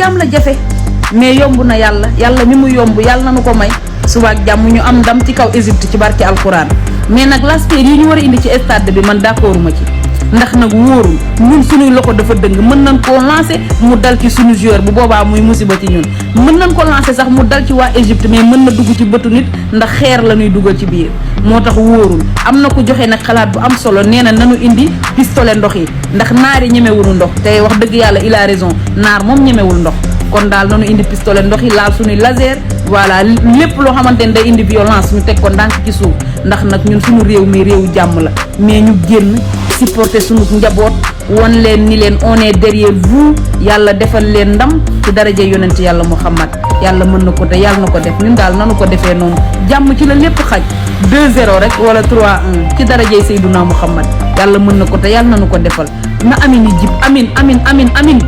jaam la jafe mais yomb na yàlla mi mu yomb yàlla nañu ko may suba ak jàmm ñu am ndam ci kaw Égypte ci barki alquran. mais nag l'aspect yi ñu war a indi ci stade bi man d'accord ma ci ndax nag wóorul ñun suñuy loxo dafa dëng mën nañ koo lancer mu dal ci suñu joueur bu boobaa muy musiba ci ñun mën nañ ko lancer sax mu dal ci waa Égypte mais mën na dugg ci bëtu nit ndax xeer la ñuy dugal ci biir moo tax wóorul. am na ko joxe nag xalaat bu am solo nee na nanu indi pistolet ndox yi ndax naar yi ñemewuñu ndox te wax dëgg yàlla il a raison naar moom ñemewul ndox kon daal nanu indi pistolet ndox yi laal suñuy laser voilà lépp loo xamante ne day indi violence ñu teg ko ndànk ci suuf ndax nag ñun suñu réew mi réewu jàmm la mais ñu génn supporter suñu njaboot won leen ni leen on est derrière vous yàlla defal leen ndam ci daraja yonent yàlla Muhammad yàlla mën na ko te yàlla na ko def ñun daal nanu ko defee noonu jàmm ci la lépp xaj 2-0 rek wala 3-1 ci darajay Seyduna Muhammad yàlla mën na ko te yàlla nanu ko defal na amin yi jib amin